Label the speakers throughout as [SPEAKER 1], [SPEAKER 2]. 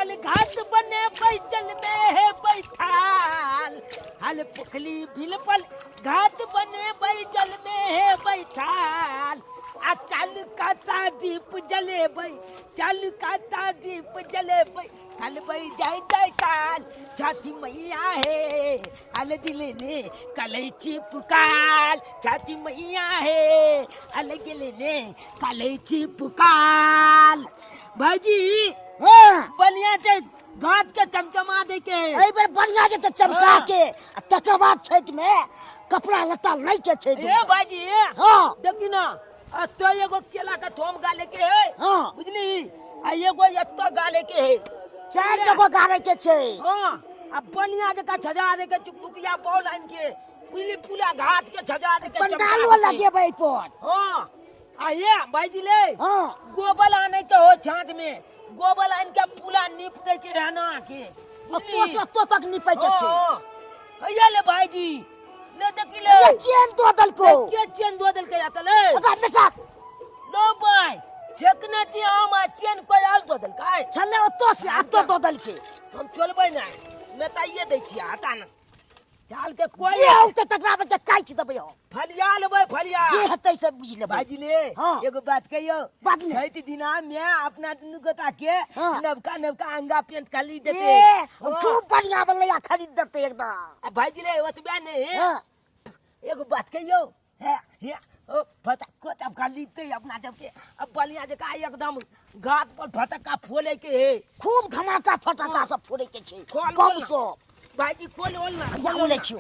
[SPEAKER 1] भिलपल घात बने बैजल में है बैठाल हल पुखली भिलपल घात बने बैजल में है बैठाल आ चल काता दीप जलेबै चल काता दीप जलेबै कलबै जय जय काल छठी मैया हे अल दिल ने कलैची पुकार छठी मैया हे अल दिल ने कलैची पुकार भाईजी
[SPEAKER 2] हाँ
[SPEAKER 1] बढ़िया से घाट के चमचमा दे के
[SPEAKER 2] एहि बेर बढ़िया जेतै चमका के आ तकर बाद छठि में कपड़ा लत्ता लै के छै
[SPEAKER 1] ए
[SPEAKER 2] दुनू।
[SPEAKER 1] भाईजी
[SPEAKER 2] हाँ
[SPEAKER 1] देखी ना एतो एगो केला के थोम गाले के है
[SPEAKER 2] हाँ।
[SPEAKER 1] बुझली आ एगो एतो गाले के है
[SPEAKER 2] चारि जगह गाड़े के छै
[SPEAKER 1] हाँ आ बढ़िया जगह छजा दे के चुकभुकिया बॉल आन के बुझली पूरा घाट के छजा दे के चमका
[SPEAKER 2] पंडालो
[SPEAKER 1] दे के।
[SPEAKER 2] लगेबै एहि पर
[SPEAKER 1] हाँ आ ये भाईजी ले
[SPEAKER 2] हाँ
[SPEAKER 1] गोबर आने के हो छाछ में गोबर आन के पूरा नीप दे के है ना के
[SPEAKER 2] ओतो से ओतो तक निपै के छै
[SPEAKER 1] हाँ, हैया ले भाईजी ले देखी ले
[SPEAKER 2] ये चेन दो देलको
[SPEAKER 1] के चेन दो देलकै या त ले
[SPEAKER 2] ओकरा बेटा
[SPEAKER 1] लो भाई छेकने छी हम आ चेन कोई आल दो देलकै
[SPEAKER 2] छले ओतो से ओतो दो देलके
[SPEAKER 1] हम चलबै नहि नेताइए दै छियै हटा ना चाल के कोई
[SPEAKER 2] जे औते तकरा बच्चा काटि देबै हम
[SPEAKER 1] फलिया लेबै फलिया
[SPEAKER 2] जे हेतै से बुझि लेबै
[SPEAKER 1] भाईजी ले
[SPEAKER 2] हाँ।
[SPEAKER 1] एगो बात कहियो
[SPEAKER 2] बात ले।
[SPEAKER 1] छठि दिना में अपना दुनू गोटा के
[SPEAKER 2] हाँ।
[SPEAKER 1] नवका नवका अंगा पेंट खाली देते
[SPEAKER 2] ए
[SPEAKER 1] हाँ।
[SPEAKER 2] खूब बढ़िया बनलै खरीद देतै एकदम
[SPEAKER 1] आ भाईजी ले ओतबे नहीं
[SPEAKER 2] हाँ
[SPEAKER 1] एगो बात कहियो हे हे ओ फटक कोचब खाली ते अपना जब के अब बलिया जका एकदम गात पर फटक्का फोले के हे
[SPEAKER 2] खूब धमाका फटाका सब फोड़े के छै
[SPEAKER 1] खोल
[SPEAKER 2] बम
[SPEAKER 1] बोल।
[SPEAKER 2] सब
[SPEAKER 1] भाईजी खोल ओल ना
[SPEAKER 2] या बोलै छियौ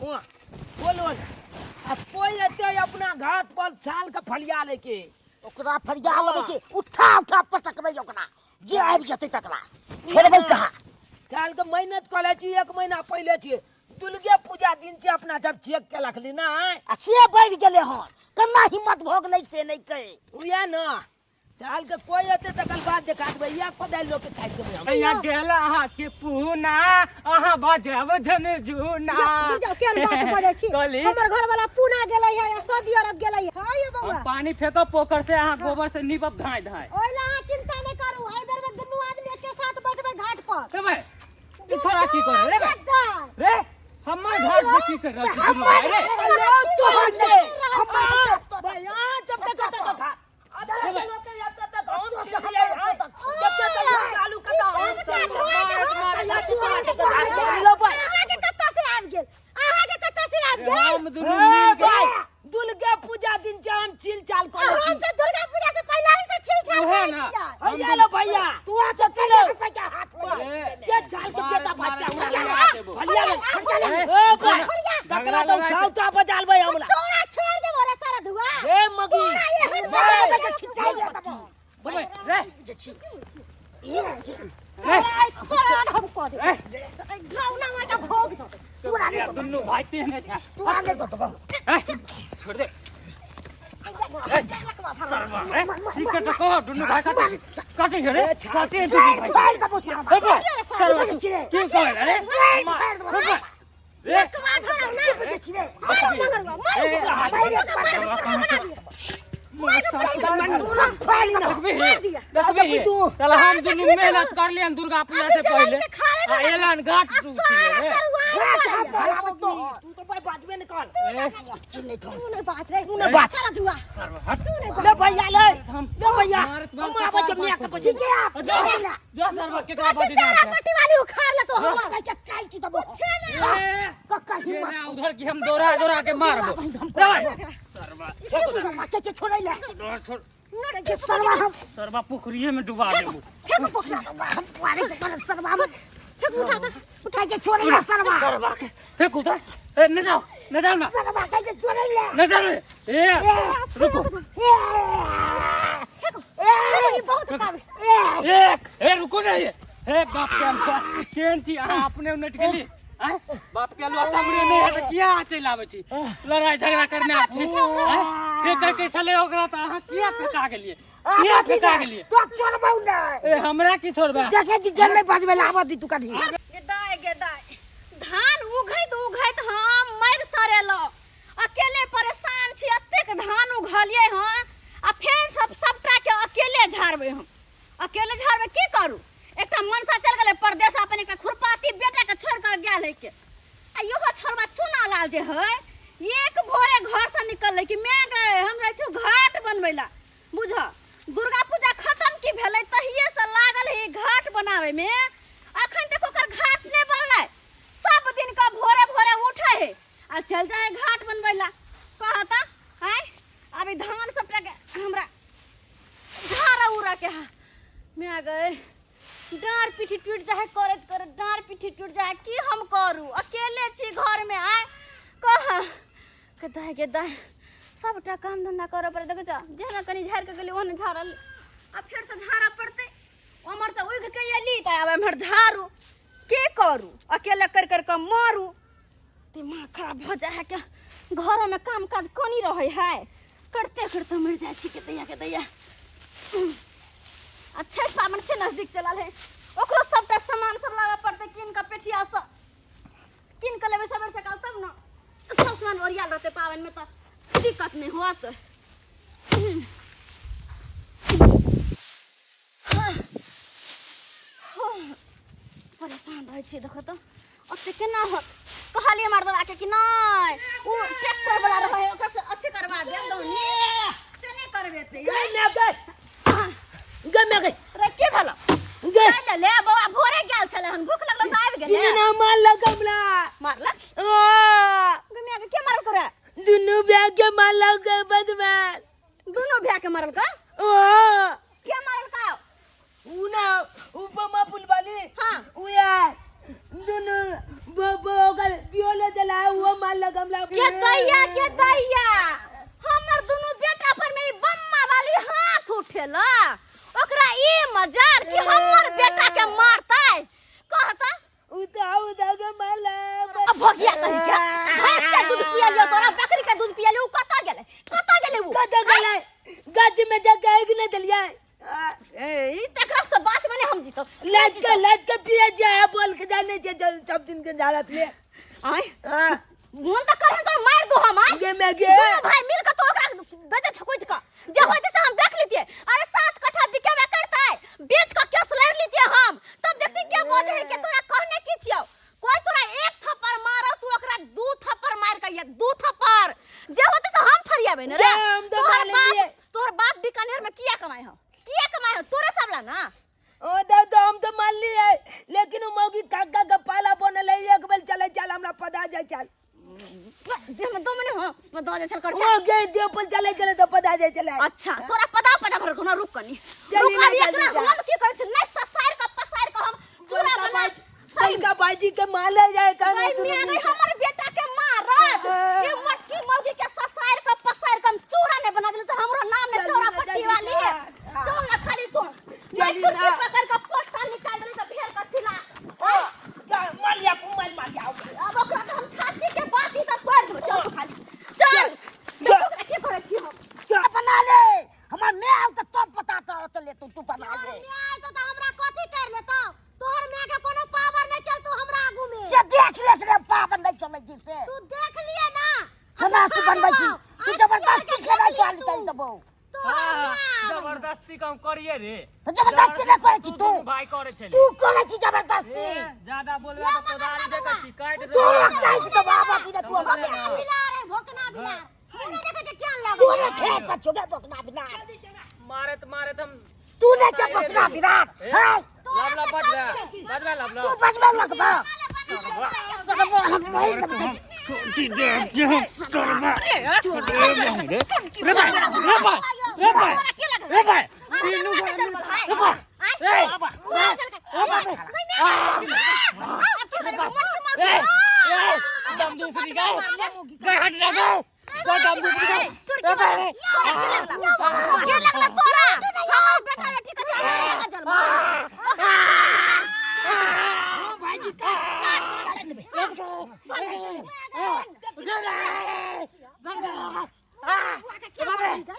[SPEAKER 1] हुआं, खोल ओल आ कोई एते अपना घात पर छाल के फलिया लेके
[SPEAKER 2] ओकरा फरिया लेबै के उठा उठा पटकबै ओकरा जे आबि जेतै तकरा छोड़बै कहाँ
[SPEAKER 1] छाल के मेहनत करै छी एक महीना पहिले छी दुर्गे पूजा दिन छै अपना सब चेक के रखली ना
[SPEAKER 2] आ से बढ़ि गेलै हन केना हिम्मत भऽ गेलै से नहि कहे
[SPEAKER 1] उहे ना चाल के कोई एते तकल बात देखा देबै या कोदारि लोग के काटि देबै हम
[SPEAKER 3] यहाँ गेला अहाँ के पूना अहाँ बजाब झुनझुना
[SPEAKER 4] दूर जाओ केहन बात बजै छी
[SPEAKER 3] कहली
[SPEAKER 4] हमर घर वाला पूना गेलै है या सऊदी अरब गेलै है हाँ ये
[SPEAKER 3] हम
[SPEAKER 4] बौआ
[SPEAKER 3] पानी फेंकब पोखर से अहाँ गोबर से नीपब धाय धाय
[SPEAKER 4] ओहि ला अहाँ चिंता नहि करू एहि बेर में दुनू आदमी एके साथ बैठबै घाट पर
[SPEAKER 3] रे भाई ई छोरा की करे रे भाई?
[SPEAKER 4] गद्दार
[SPEAKER 3] रे हमर घाट पे की कर रहल छी दुनू भाई रे
[SPEAKER 1] भाई जब तक तक खा
[SPEAKER 4] अहाँके कतऽ से आबि गेल अहाँके कतऽ से आबि गेल
[SPEAKER 3] हम दुनू मिल के
[SPEAKER 1] दुर्गा पूजा दिन छै हम छिल चाल करै
[SPEAKER 4] हम
[SPEAKER 1] छी
[SPEAKER 4] तऽ दुर्गा पूजा से पहिले ही से छील छाल
[SPEAKER 3] उहे
[SPEAKER 4] करै
[SPEAKER 3] ना।
[SPEAKER 4] छियै
[SPEAKER 1] हैया लो भैया
[SPEAKER 2] तू से पहिले के पैसा हाथ लगा
[SPEAKER 3] ए,
[SPEAKER 1] के छाल के बेटा बच्चा
[SPEAKER 3] मारे देबो।
[SPEAKER 1] भैया ले
[SPEAKER 3] ए,
[SPEAKER 1] ए भाई
[SPEAKER 3] झगड़ा
[SPEAKER 1] तकरा तो
[SPEAKER 3] लड़ाई
[SPEAKER 1] उठाओ तो बजालबै हमरा
[SPEAKER 4] तोरा छोड़ देबो रे सारा धुआ
[SPEAKER 1] ए मगी
[SPEAKER 4] तोरा एहन
[SPEAKER 1] भाई,
[SPEAKER 4] बजा बजा खिचाइ देबो
[SPEAKER 3] भाई, रे
[SPEAKER 4] तोरा तोरा हम कऽ देबो ड्राउना मार के भोग दो
[SPEAKER 2] तोरा नहि
[SPEAKER 3] दुनू भाई तेहने छै
[SPEAKER 2] तोरा नहि दऽ देबौ
[SPEAKER 3] ए, छोड़ दे सरवा रे ठीक है तो कहो दुनू भाई काटे काटे रे काटे दुनू भाई
[SPEAKER 2] फाड़ देबौ सरवा
[SPEAKER 3] ए भाई, सरवा
[SPEAKER 2] बुझै छियै
[SPEAKER 3] की कहे रे
[SPEAKER 2] फाड़ देबौ
[SPEAKER 3] ए, भाई, रे
[SPEAKER 4] लकवा धरौ ना
[SPEAKER 2] बुझै छियै
[SPEAKER 4] मारू मगरुआ मारू
[SPEAKER 3] ए,
[SPEAKER 4] मारू के मार के पुट्ठा बना दिया
[SPEAKER 2] तोरा फाड़ ना
[SPEAKER 4] मार दिया।
[SPEAKER 3] देखबी
[SPEAKER 2] तू।
[SPEAKER 3] चल हम दुनू मेहनत कर लियन दुर्गा पूजा से
[SPEAKER 4] अभी जलन
[SPEAKER 3] पहले
[SPEAKER 4] के खाड़े
[SPEAKER 3] आ
[SPEAKER 4] में
[SPEAKER 3] एलन गाठ
[SPEAKER 4] आ
[SPEAKER 3] टूटी
[SPEAKER 4] सारा
[SPEAKER 3] रे
[SPEAKER 4] सरुआ
[SPEAKER 2] हाथ हाथ बराबर तो
[SPEAKER 1] तू तो भाई बाजबे नहीं कर
[SPEAKER 3] ए,
[SPEAKER 2] चिन्ह थो
[SPEAKER 4] तू नहीं बात रे
[SPEAKER 1] तू नहीं बात।
[SPEAKER 4] सारा धुआ
[SPEAKER 3] सरवा हट
[SPEAKER 4] तू नहीं
[SPEAKER 1] ले
[SPEAKER 4] बात
[SPEAKER 1] भैया ले ले भैया
[SPEAKER 3] मारत
[SPEAKER 1] हम आबै छै मियां के
[SPEAKER 2] ठीक है आप
[SPEAKER 3] जो जो सरवा के का
[SPEAKER 4] कथी
[SPEAKER 3] बदी
[SPEAKER 4] चारा पट्टी वाली उखाड़ ले तो हमर
[SPEAKER 2] पैसा काटि देबौ
[SPEAKER 3] ए,
[SPEAKER 2] कक्का
[SPEAKER 3] ये
[SPEAKER 2] हिम्मत
[SPEAKER 3] ना उधर की हम दौड़ा दौड़ा के मारबो रे भाई सरवा
[SPEAKER 2] सरवा के छोड़ै ले
[SPEAKER 3] छोड़ छोड़
[SPEAKER 2] के सरवा हम
[SPEAKER 3] सरवा पोखरिए में डुबा देबो
[SPEAKER 4] फेंक पोखरा
[SPEAKER 2] सरवा हम कुआरे के पर सरवा हम
[SPEAKER 4] फेंक उठा दे
[SPEAKER 2] उठा के छोड़ै ले सरवा
[SPEAKER 3] सरवा के फेंक उधर ए न जाओ न जाओ ना
[SPEAKER 2] सरवा के छोड़ै ले
[SPEAKER 3] न जाओ रे ए रुको
[SPEAKER 2] ए
[SPEAKER 4] ये बहुत काबिल
[SPEAKER 2] ए
[SPEAKER 3] एक ए रुको ना ये हे बाप के हम केहन छी अहाँ अपने उनट गेली आँय? बाप के अलुआ सामने नहीं है तऽ किया अहाँ चलि आबै छी लड़ाई झगड़ा करने आबै छी आँय? फेंकै के छलै ओकरा तऽ अहाँ किया फेंका गेलियै किया फेंका गेलियै
[SPEAKER 2] तो छोड़बौ नै
[SPEAKER 3] ए हमरा की छोड़बै
[SPEAKER 2] देखे कि गेल नहीं बजबै ला आबऽ दी तू कभी
[SPEAKER 4] गेदाय गेदाय धान उघैत उघैत हम मरि सरेलो अकेले परेशान छी एतेक धान उघलियै हँ आ फेर सब सबटा के अकेले झाड़बै हम अकेले झाड़बै की करू एकटा मनसा आयल है के आ इहो छोड़बा चुना लाल जे है एक भोरे घर से निकललै कि मैं गए हम जाइ छी घाट बनबै ला बुझ दुर्गा पूजा खत्म की भेलै तहिए से लागल है घाट बनावे में अखन तक ओकर घाट नहि बनलै सब दिन का भोरे भोरे उठे है आ चल जाए घाट बनबै ला कहता आय अभी धान सबटा के हमरा झाड़ा उड़ा के हा मैं गए डाँर पीठी टूट जाए करैत करैत डाँर पीठी टूट जाए की हम करू अकेले छी घर में आय कह के दाय के दाय सबटा काम धंधा करऽ पड़े देखै छ जेना कनि झाड़ि के गेली ओहने झाड़ल आ फेरसँ झाड़ऽ पड़तै ओम्हरसँ उघि के एली तऽ आब एम्हर झाड़ू की करू अकेले करि करि कऽ मरू दिमाग खराब भऽ जाइ है के घरोमे काम काज कनी रहै है करते करते मरि जाइ छी के दैया के दैया आ छठि पाबनि से नजदीक चलल है ओकरो सबटा सामान सब लाबऽ पड़तै कीन कऽ पेठिया से कीन कऽ लेबै सबेर सकाल तब ने सब सामान ओरियाल रहतै पाबनिमे तऽ दिक्कत नहि होत परेशान रहै छियै देखो तऽ ओते केना होत कहलियै मर्दवा के कि नहि ओ ट्रैक्टर वाला रहै ओकरा से अच्छे करवा देब दौनी से नहि करबेतै
[SPEAKER 1] गई मैं गई गई मैं गई
[SPEAKER 4] रे की भेलो
[SPEAKER 1] गई
[SPEAKER 4] चलि ले बौआ भोरे गेल छलै हन भूख लगल तऽ आबि गेलै
[SPEAKER 1] चिनी ना मार लगमला
[SPEAKER 4] मारलक
[SPEAKER 1] आ
[SPEAKER 4] गमिया के के मारल करे
[SPEAKER 1] दुनू ब्याह के मार लग गए बदमाश
[SPEAKER 4] दुनू भैया के मारल का
[SPEAKER 1] आ
[SPEAKER 4] के मारल का
[SPEAKER 1] उ ना उ बमा पुल वाली
[SPEAKER 4] हाँ।
[SPEAKER 1] उ यार दुनू बो बो ओकर दियोले चला वो मार लगमला
[SPEAKER 4] के दैया के दैया हमर दुनू बेटा पर में ई बम्मा वाली हाथ उठेला ओकरा ई मजार कि हमर बेटा के मारतै कहता
[SPEAKER 1] उता उता के मारला
[SPEAKER 4] अब भगिया कहीं के भैंस के दूध पिया लियो तोरा बकरी के दूध पिया लियो उ कतऽ गेलै कतऽ गेलै उ
[SPEAKER 1] कत गेलै गाछ में जाके एक ने देलियै
[SPEAKER 4] ए ई तकरा से बात में नहीं हम जीतो
[SPEAKER 1] लाज के लाज के पिए जाए बोल के जाने छे सब दिन के झाड़त ले
[SPEAKER 4] आय
[SPEAKER 1] हां
[SPEAKER 4] मोन तऽ करहन तो मार दो हम आय
[SPEAKER 1] गे मैं गे
[SPEAKER 4] दोनों भाई मिल के तो ओकरा दे दे थकुच का जे होते से हम देख लीतिए अरे सात कट्ठा बिकेबे करतै बेच के केस लड़ लीतिए हम तब देखती के बोझे है के तोरा कहने की छियौ कोई तोरा एक थप्पड़ मारो तू ओकरा दू थप्पड़ मार के एक दू थप्पड़ जे होते से हम फरियाबे ने रे
[SPEAKER 1] हम तो
[SPEAKER 4] तोहर
[SPEAKER 1] मार
[SPEAKER 4] बाप
[SPEAKER 1] लेलिए।
[SPEAKER 4] तोहर बाप बीकानेर में किया कमाए हो किया कमाए हो तोरे सब ला ना
[SPEAKER 1] ओ दादा हम तो मान लिए लेकिन उ मौगी काका के पाला बनल है एक बेर चले चल हमरा पदा जाय चल
[SPEAKER 4] देह में दम नहीं हो मैं दो चल कर
[SPEAKER 1] ओ गे देव पर चले चले तो पदा जाय चले
[SPEAKER 4] अच्छा तोरा पदा पदा भर कोना रुक कनी
[SPEAKER 1] चली
[SPEAKER 4] रुक
[SPEAKER 1] ना
[SPEAKER 4] अभी
[SPEAKER 1] जल्दी
[SPEAKER 4] एकरा
[SPEAKER 1] जा।
[SPEAKER 4] हम की करै छी नहीं ससार के पसार के हम चूरा बना सही
[SPEAKER 1] बड़का भाईजी के माले जाए कहने
[SPEAKER 4] भाई मियां गई हमर बेटा के मारत ये मोटकी मौगी के ससार के पसार के हम चूरा नहीं बना देले तो हमरो नाम ने
[SPEAKER 1] जल्दी
[SPEAKER 4] चौरा
[SPEAKER 1] ना,
[SPEAKER 4] पट्टी
[SPEAKER 1] जल्दी
[SPEAKER 4] वाली है
[SPEAKER 1] जा।
[SPEAKER 4] चल ना खाली तू नहीं
[SPEAKER 1] जल्दी
[SPEAKER 4] सुरकी
[SPEAKER 1] ना।
[SPEAKER 4] पकड़ के पोटा निकाल देले तो भेड़ के थिला
[SPEAKER 1] मालिया माल मालिया
[SPEAKER 4] अब ओकरा तो हम छाती के बाती से तोड़ देबो चल तू खाली चल
[SPEAKER 1] चल।
[SPEAKER 4] ओकरा की करै छी हम
[SPEAKER 2] बना ले हमर मैं आउ त तब पता तो ले तू तू बना ले
[SPEAKER 5] आय तो हमरा कथी कर लेतो तोहर माय के कोनो पावर नहीं चलतो हमरा आगू में
[SPEAKER 2] से देख ले रे पावन नहीं चलै छी से
[SPEAKER 5] तू देख लिए ना
[SPEAKER 2] केना तू बनबै छी तू जबरदस्ती केना चल चल देबौ
[SPEAKER 5] तोहर माय आबै।
[SPEAKER 3] जबरदस्ती कम करिए रे
[SPEAKER 2] जबरदस्ती नहि करै छी तू
[SPEAKER 3] दुनू भाई करे छली
[SPEAKER 2] तू करै छी जबरदस्ती
[SPEAKER 3] ए, ज्यादा बोलबे तऽ कोदारी देखै छी काटि
[SPEAKER 2] तू
[SPEAKER 3] देबौ।
[SPEAKER 2] लगता है तो बाबा दी तू हमरा
[SPEAKER 5] भोकना बिलार है भोकना बिलार मुँह नहीं देखै छै केहन
[SPEAKER 2] तू
[SPEAKER 5] लगै
[SPEAKER 2] ने खेत पर छुगे बोकना बिना
[SPEAKER 3] मारैत मारैत हम
[SPEAKER 2] तू ने के बोकना बिना
[SPEAKER 3] ए,
[SPEAKER 2] हैं
[SPEAKER 3] लब लब बजबे बजबे लब
[SPEAKER 2] तू
[SPEAKER 3] लब
[SPEAKER 2] बजबे लगबा सकबो हम नहीं लगबा
[SPEAKER 3] रे भाई रे भाई रे भाई रे भाई तीनू रे भाई ए ए ए दम दूसरी गाय गाय हट ना गाय गाय दम दूसरी गाय रे भाई रे
[SPEAKER 4] के लगला तोरा हमर बेटा बेटी के जन्म के जन्म
[SPEAKER 1] भाईजी का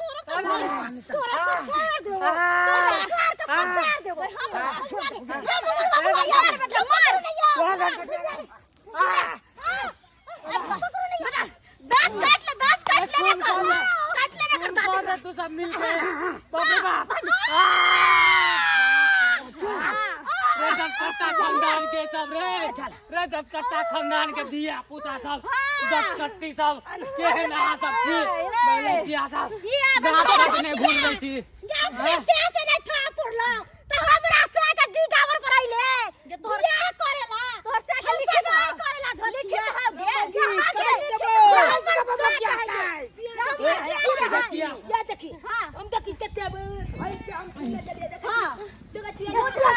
[SPEAKER 5] तोरा ससुर देबो तोरा ससुर के पसार देबो
[SPEAKER 4] ले मुगरुआ बुआ यार बेटा मार दांत काट ले दांत काट ले कर काट ले कर दांत
[SPEAKER 3] तू सब मिल के बाप रे बाप रे सब पत्ता चंदा खानदान के सब रे रे दसकट्टा खानदान के धिया पुता सब दसकट्टी सब केहन अहाँ सब छी मलेशिया सब
[SPEAKER 5] ई आदमी
[SPEAKER 3] दाँत काटने घूम दै छी
[SPEAKER 5] अपने से से नहीं था पुरलो तो हमरा से के डीडावर पर आइले
[SPEAKER 4] जे तोहर-
[SPEAKER 5] बियाह करेला
[SPEAKER 4] तोहर से के
[SPEAKER 5] हम
[SPEAKER 4] लिखित
[SPEAKER 5] सगाई
[SPEAKER 4] हौ।
[SPEAKER 5] करेला
[SPEAKER 4] लिखित हौ गे।
[SPEAKER 3] बचिया
[SPEAKER 1] या देखी
[SPEAKER 4] हाँ।
[SPEAKER 1] हम देखी कते भाई के हम चिल्ला चलिए देखी
[SPEAKER 4] हाँ।
[SPEAKER 1] देखा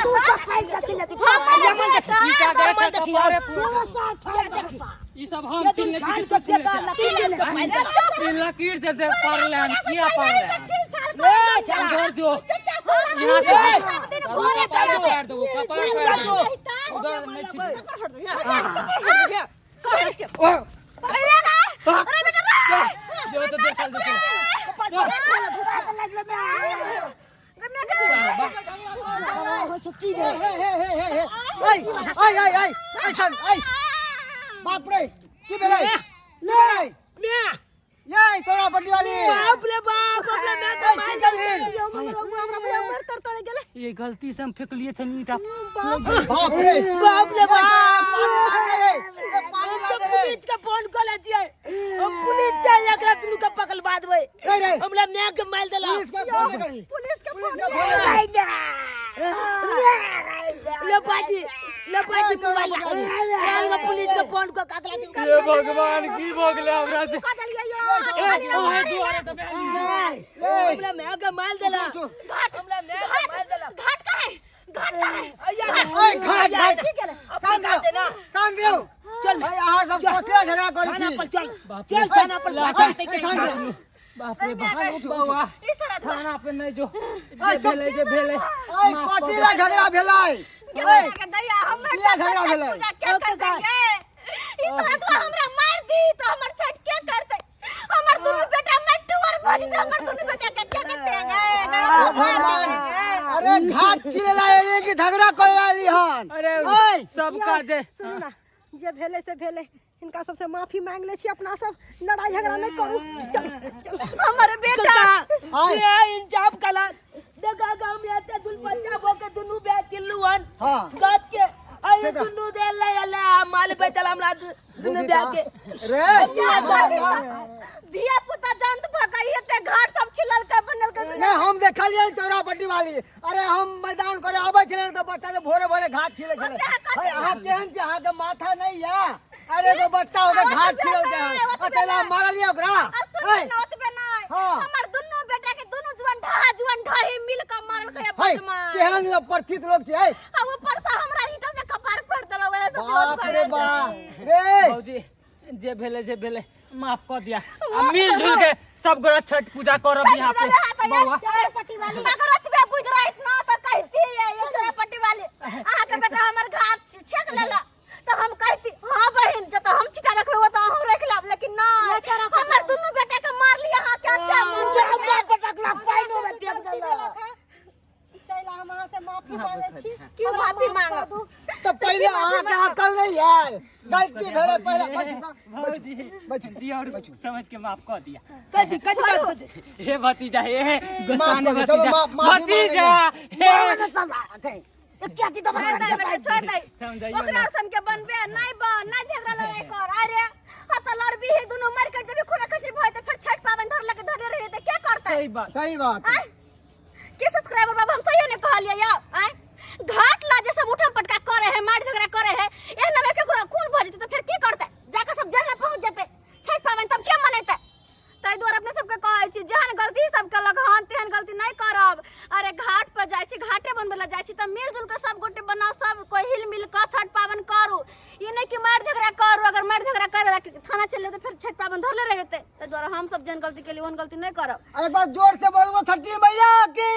[SPEAKER 2] तू सब पैसा चिल्ला तू
[SPEAKER 4] हाँ,
[SPEAKER 1] या मन देखी
[SPEAKER 3] ई का
[SPEAKER 1] या मन
[SPEAKER 3] गए
[SPEAKER 1] देखी
[SPEAKER 3] कपारे
[SPEAKER 2] तोरा साथ
[SPEAKER 1] देखी
[SPEAKER 3] ई सब हम
[SPEAKER 1] ये
[SPEAKER 3] चिल्ले
[SPEAKER 1] तुम
[SPEAKER 3] छी
[SPEAKER 1] छान
[SPEAKER 3] तू
[SPEAKER 1] के
[SPEAKER 3] चिल्ले
[SPEAKER 1] फेंका
[SPEAKER 3] छी।
[SPEAKER 1] लकीर के फायदा
[SPEAKER 3] ई लकीर जे दे पड़ले हन किया पड़ले हन
[SPEAKER 1] ले चला
[SPEAKER 3] उधर जो यहाँ से
[SPEAKER 1] ए,
[SPEAKER 3] सब
[SPEAKER 5] दिन भोरे
[SPEAKER 3] कपारे पैर देबो कपारे पैर
[SPEAKER 1] उधर जो।
[SPEAKER 3] देबो उधर नहीं छी
[SPEAKER 4] अरे बेटा रे
[SPEAKER 3] जो तो देखल देखल
[SPEAKER 6] हे हे हे हे ऐ ऐ ऐ ऐ बाप रे की भेलै ले
[SPEAKER 1] म्या
[SPEAKER 6] ये तोरा बड्डी वाली
[SPEAKER 1] बाप रे बाप अपना मैं तो
[SPEAKER 6] ए, की गेलहिन
[SPEAKER 3] ये गलती से हम फेंकलिए छन ईटा
[SPEAKER 6] बाप रे
[SPEAKER 1] बाप रे बाप
[SPEAKER 6] पानी ला दे रे ए, पानी
[SPEAKER 1] हम
[SPEAKER 6] ला
[SPEAKER 1] तो
[SPEAKER 6] दे रे
[SPEAKER 1] पुलिस का फोन कॉल छियै हम पुलिस चाहे एकरा दुनू के पकड़वा देबै
[SPEAKER 6] रे रे
[SPEAKER 1] हमरा माय के मारि देला
[SPEAKER 6] पुलिस के फोन करी
[SPEAKER 4] पुलिस के
[SPEAKER 6] पुलिस के फोन करी।
[SPEAKER 1] ले बाजी ले बाजी मोबाइल मोबाइल के पुलिस के फोन को काकला
[SPEAKER 3] ये भगवान की भऽ गेलै हमरा से
[SPEAKER 4] कऽ देलियै यौ
[SPEAKER 3] ए, ओहे दुआरे तऽ भेल
[SPEAKER 1] हमरा माय के मारि देला हमरा माय के मारि देला
[SPEAKER 4] घाट का है घाट का है
[SPEAKER 1] अय्या
[SPEAKER 6] ऐ घाट घाट
[SPEAKER 4] ठीक है
[SPEAKER 6] शांत रहो शांत रहो
[SPEAKER 1] चल
[SPEAKER 6] भाई अहाँ सब कथी झगड़ा करै
[SPEAKER 1] थाना
[SPEAKER 6] छी
[SPEAKER 1] पर चल चल थाना पर
[SPEAKER 6] ऐ, ऐ, शांत रहो
[SPEAKER 3] बाप रे बाप बौआ
[SPEAKER 4] ई सारा
[SPEAKER 3] थाना पे नहीं जो
[SPEAKER 6] ऐ,
[SPEAKER 3] जे
[SPEAKER 6] चुप।
[SPEAKER 3] भेलै जे भेलै
[SPEAKER 6] ऐ
[SPEAKER 3] माफ कऽ
[SPEAKER 6] कथी
[SPEAKER 3] दे।
[SPEAKER 6] ला झगड़ा भेलै ऐ
[SPEAKER 4] के दैया हमर
[SPEAKER 6] किया झगड़ा भेलै?
[SPEAKER 4] पूजा के करतै गे ई सारा तो हमरा मार दी तो हमर छठ के करतै हमर दुनू बेटा मटुअर भरी से हमर दुनू बेटा के के करतै गे
[SPEAKER 6] हे भगवान अरे घाट चिल्ला एली कि झगड़ा करे आली हन
[SPEAKER 3] अरे
[SPEAKER 6] ऐ
[SPEAKER 3] सबका जे
[SPEAKER 4] सुनू ना जे भेलै से भेलै हिनका सबसे माफी मांग लै छी अपना सब लड़ाई झगड़ा नहि करू चल चल हमर बेटा
[SPEAKER 6] आय।
[SPEAKER 1] ये इंसाफ कला देखा गांव में आते दुल बच्चा भोके दुनू बे चिल्लू हन
[SPEAKER 6] हाँ।
[SPEAKER 1] गात के आई
[SPEAKER 6] से तो-
[SPEAKER 1] दुनू दे ले ले माल बेचल हमरा दुनू बे के
[SPEAKER 6] रे
[SPEAKER 4] धिया पुता जंत भगई हेते घर सब छिलल के बनल के
[SPEAKER 6] नहीं हम देखलियै तोरा बड्डी वाली अरे हम मैदान करे आबै छलै तऽ बच्चा के भोरे भोरे घाट छिलै छलै भाई अहाँ केहन छी अहाँके माथा नहीं या अरे एगो बच्चा ओकर घाट छिलल छै अकेला मारलियै ओकरा
[SPEAKER 4] आ सुन
[SPEAKER 6] है
[SPEAKER 4] न ओतबे नहि
[SPEAKER 6] हाँ।
[SPEAKER 4] हमर दुनू बेटा के दुनू जुआन ढहा जुआन ढही मिल के मारल के
[SPEAKER 6] है
[SPEAKER 4] बदमाश
[SPEAKER 6] केहन परिचित लोग छै है
[SPEAKER 4] आ ऊपर से हमरा ईंटा से कपार फोड़ देलौ वएह सब
[SPEAKER 6] बाप रे बाप रे
[SPEAKER 3] भौजी जे भेलै जे भेलै माफ कऽ दिया आ मिल जुल के सब गोरा छठ पूजा करब यहाँ पे बौआ
[SPEAKER 5] पट्टी वाली
[SPEAKER 4] अगर ओतबे बुझ रहित ना तो कहती ये चोरा पट्टी वाली अहाँ के बेटा हमर घाट छेक लेला तो हम कहती हाँ बहन जब हम छिटा रखबे वो तो अहूँ रख लेब लेकिन ना हमर दुनू बेटा के मार लिया अहाँ क्या क्या
[SPEAKER 2] पटकला पाइनो में फेंक देलक
[SPEAKER 5] तैला हम अहाँ से माफी मांगे छी
[SPEAKER 4] की माफी मांगब
[SPEAKER 6] तऽ पहिले अहाँके अकल नहि आयल गलती भेलै पहिले बैठू तऽ,
[SPEAKER 3] भौजी
[SPEAKER 6] बैठू
[SPEAKER 3] दिया और समझ के माफ कऽ दिया
[SPEAKER 1] कथी कथी बात खोजे
[SPEAKER 3] हे भतीजा हे
[SPEAKER 6] माफ
[SPEAKER 3] गोसाने
[SPEAKER 6] कऽ दे, चलो,
[SPEAKER 3] भतीजा
[SPEAKER 6] माफ- माफी
[SPEAKER 3] भतीजा हे
[SPEAKER 2] क्या तो
[SPEAKER 4] छोड़ दे बेटा छोड़ दे
[SPEAKER 3] समझाइयो
[SPEAKER 4] ओकरा
[SPEAKER 3] ना।
[SPEAKER 4] सन के बनबे नहीं बन नहीं झगड़ा लड़ाई कर अरे हम तो लड़बी है दुनू मर कर जब खूना खचरी भय त फिर छठ पावन धर लगे धरे रहे त के करतै
[SPEAKER 3] सही बात
[SPEAKER 6] सही बात
[SPEAKER 4] आय के सब्सक्राइबर बाबा हम सही ने कहलिए यौ आय घाट ला जे सब उठम पटका करे है मार झगड़ा करे है एहना में केकरो खून भ जेतै त फिर की करतै जाके सब जेल में पहुंच जेतै छठ पावन तब के मनेतै ताहि दुआरे अपने सबके कहै छी जेहन गलती सब केलक हन तेहन गलती नहि करब अरे घाट पर जाइ छी घाटे बनबै लए जाइ छी तऽ मिल जुल के सब गोटे बनाउ सब कोइ हिल मिल कऽ छठ पाबनि करू ई नहि कि मारि झगड़ा करू अगर मारि झगड़ा करे थाना चलि जेतै फेर छठि पाबनि धरले रहि जेतै ताहि दुआरे हम सब जेहन गलती केलियै ओहन गलती नहि करब
[SPEAKER 6] एक बार जोर से बोलबो छठी मैया की।